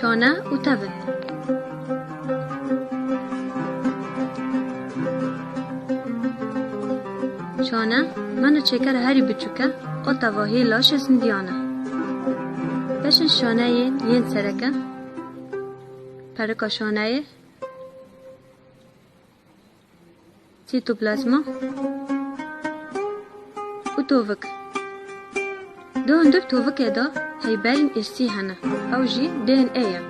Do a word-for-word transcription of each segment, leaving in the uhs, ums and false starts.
Şane û tevin. Şane, meno çêkera herî biçûk e, û tevahî laşê zindiyan e. Beşên şaneyên yên sereke, perika şaneyê, sîtoplazma û tovik. Di hundir tovikê de heyberên îrsî hene, ew jî D N A ye.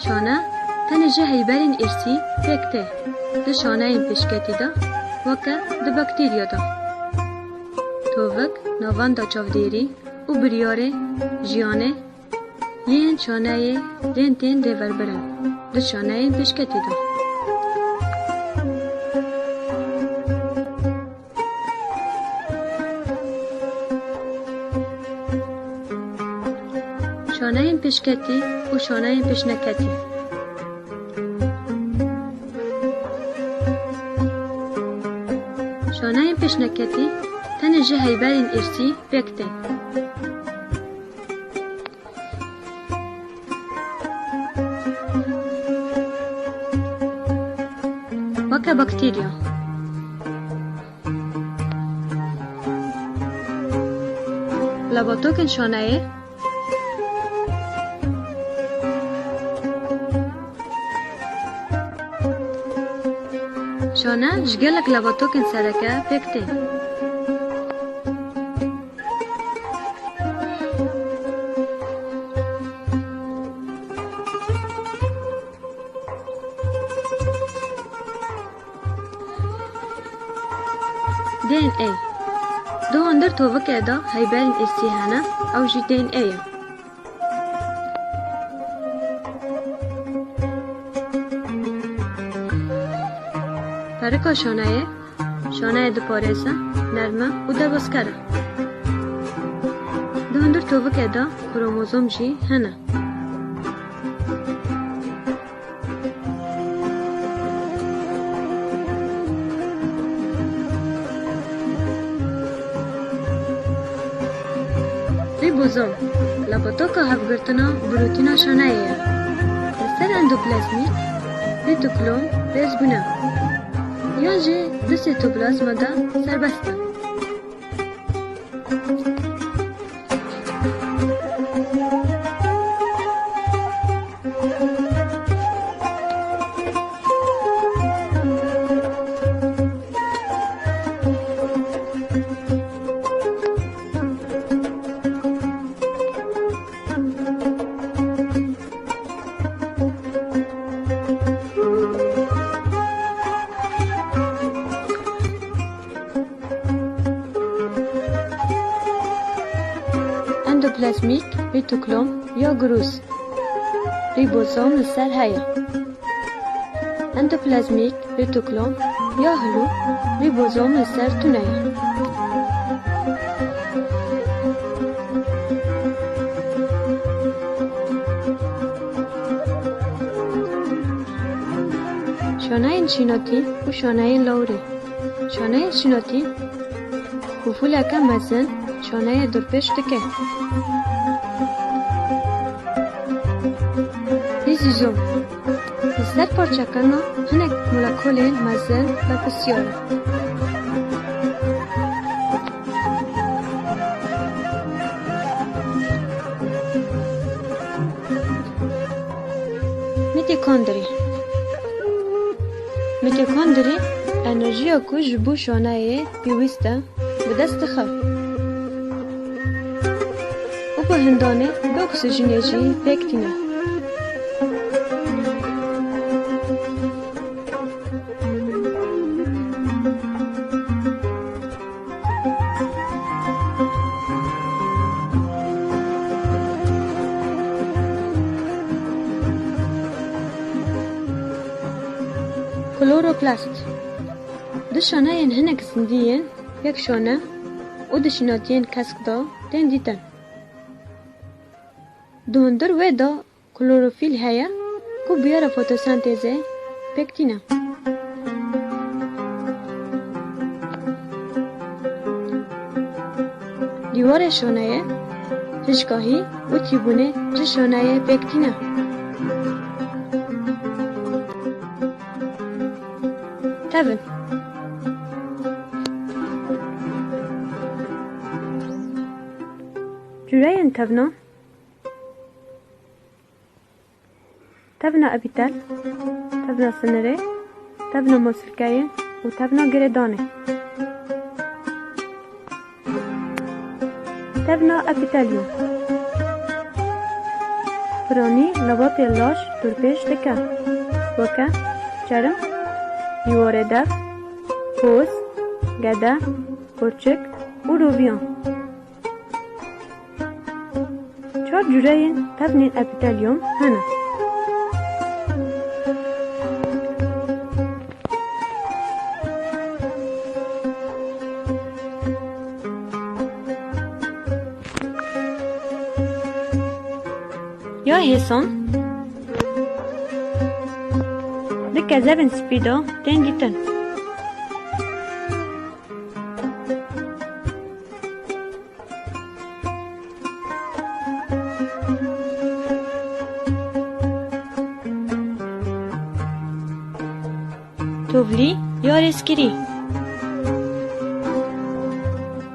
Şane tenê ji heyberên îrsî pêk tê. Di şaneyên pêşketî de, weke di bakterya de, tovik navenda çavdêrî û biryarê jiyanê yên şaneyê tên rêvebirin di şaneyên pêşketî de. Şaneyên pêşketî û şaneyên pêşneketî. Şaneyên pêşneketî tenê ji heyberên îrsî pêk tên. Weke bakterya. Labatokên şaneyê. Şane ji gelek labatokên sereke pêk tê. D N A. Di hundir tovikê de heyberên îrsî hene, ew jî D N A ye. Perika şaneyê, şaneyê diparêze, nerm e û derbazker e. Di hundir tovikê de kromozom jî hene. Rîbozom, labatoka hevgirtina û birûtîna şaneyê ye. Li ser endoplazmîk retikulom rêzgûn e. Yan jî di sîtoplazma de serbest e. Endoplazmîk retikulom ya gurûs, rîbozom li ser heye. Endoplazmîk retikulom ya hilû, rîbozom li ser tune ye. Şaneyên şînotî û şaneyên lawirî. Şaneyên şînotî, kufûleke mezin şaneyê dorpêç dike. Lîzozom, li ser parçekirina hinek molekulên mezin berpirsiyar e. Mitokondrî. Mitokondrî enerjiya ku ji bo şaneyê pêwîst e, bi dest dixe û bi hindanê bi oksîjenê jî pêk tîne. Kloroplast. Di şaneyên hinek zindî yên yek şane û di şînotiyên kesk de tên dîtin. Di hundir wê de klorofîl heye ku bûyera fotosentezê pêk tîne. Dîwarê şaneyê hişkahî û tîbûnê ji şonayê pêk tîne. Tevin. Cureyên tevna: tevna epîtel, tevna sinirê, tevna mosilkeyê û tevna girêdanê. Tevna epîtelyum. Piranî lebatê laş dorpêç dike, weke çerm, dîwarê dev, poz, gede, kurçik û roviyan. Çar cureyên tevnên epîtelyum hene. Ya hêsan di kezebên spî de tên dîtin. Tovlî ya rêzkirî.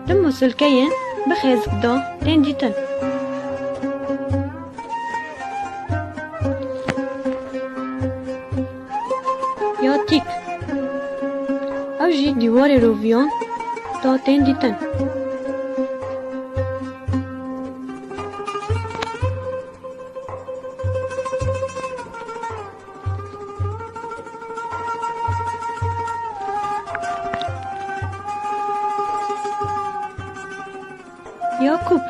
Di mosilkeyên bi xêzik de tên dîtin. Ya tîk. Ew jî dîwarê roviyan da tên dîtin. Ya kûp.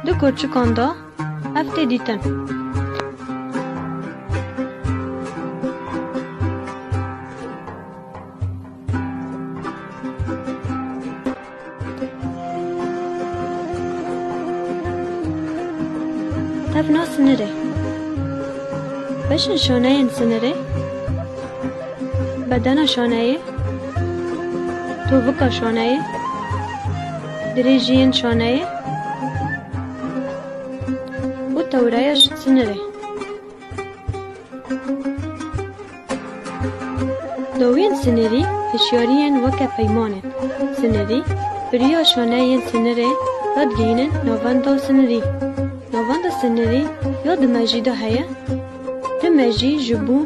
Di kurçikan de ev tê dîtin. Tevna sinirê. Beşên şoneyên sinirê: bedena şoneyê, tovika şoneyê, dirêjiyên şoneyê û tewreya ş-, sinirê. Dawiyên sinirî hişyariyên weke peymanên sinirî bi riya şoneyên sinirê radigihînin navenda sinirî. Navenda sinirî ya di mejî de heye. Di mejî ji bo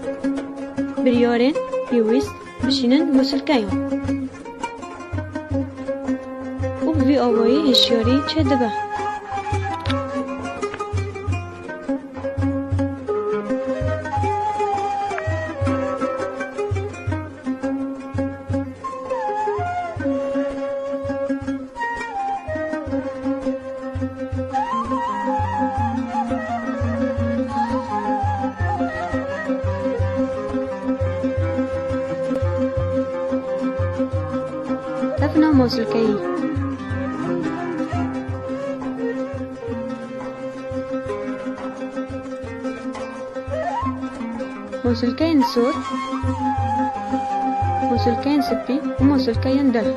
biryarên pêwîst bişînin mosilkeyan. Û bi vî awayî hişyarî çêdibe. Tevna mosilkeyî. Mosilkeyên sor, mosilkeyên spî û mosilkeyên dil.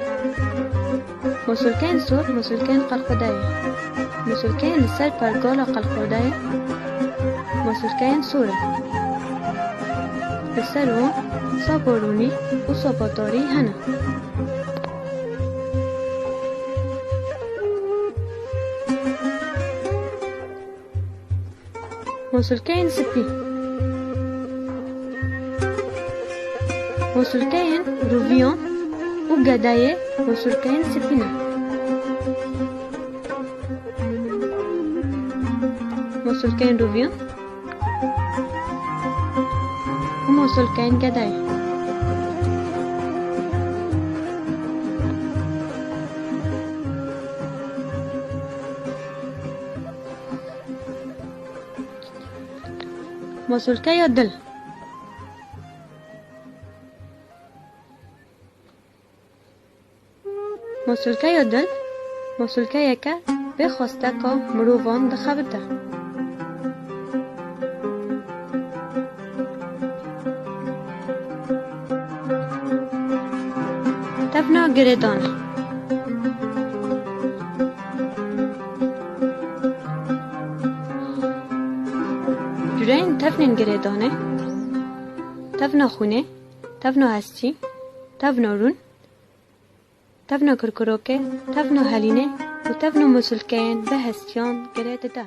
Mosilkeyên sor, mosilkeyên qelxwedayê. Mosilkeyên li ser pergala qelxwedayê, mosilkeyên sor in. Li ser wan sapa rûnî û sapa tarî hene. Mosilkeyên spî. Mosilkeyên roviyan û gedeyê mosilkeyên spî ne. Mosilkeyên roviyan û mosilkeyên gedeyê. Mosilkeya dil. Mosilkeya dil, mosilkeyeke bê xwesteka mirovan dixebite. Tevna girêdan e. Cûreyên tevnên girê dane, tevna xwînê, tevna hestî, tevna rûn, tevna kirkiroke, tevna helînê û tevna musulkeyên bi hestiyan girê dide.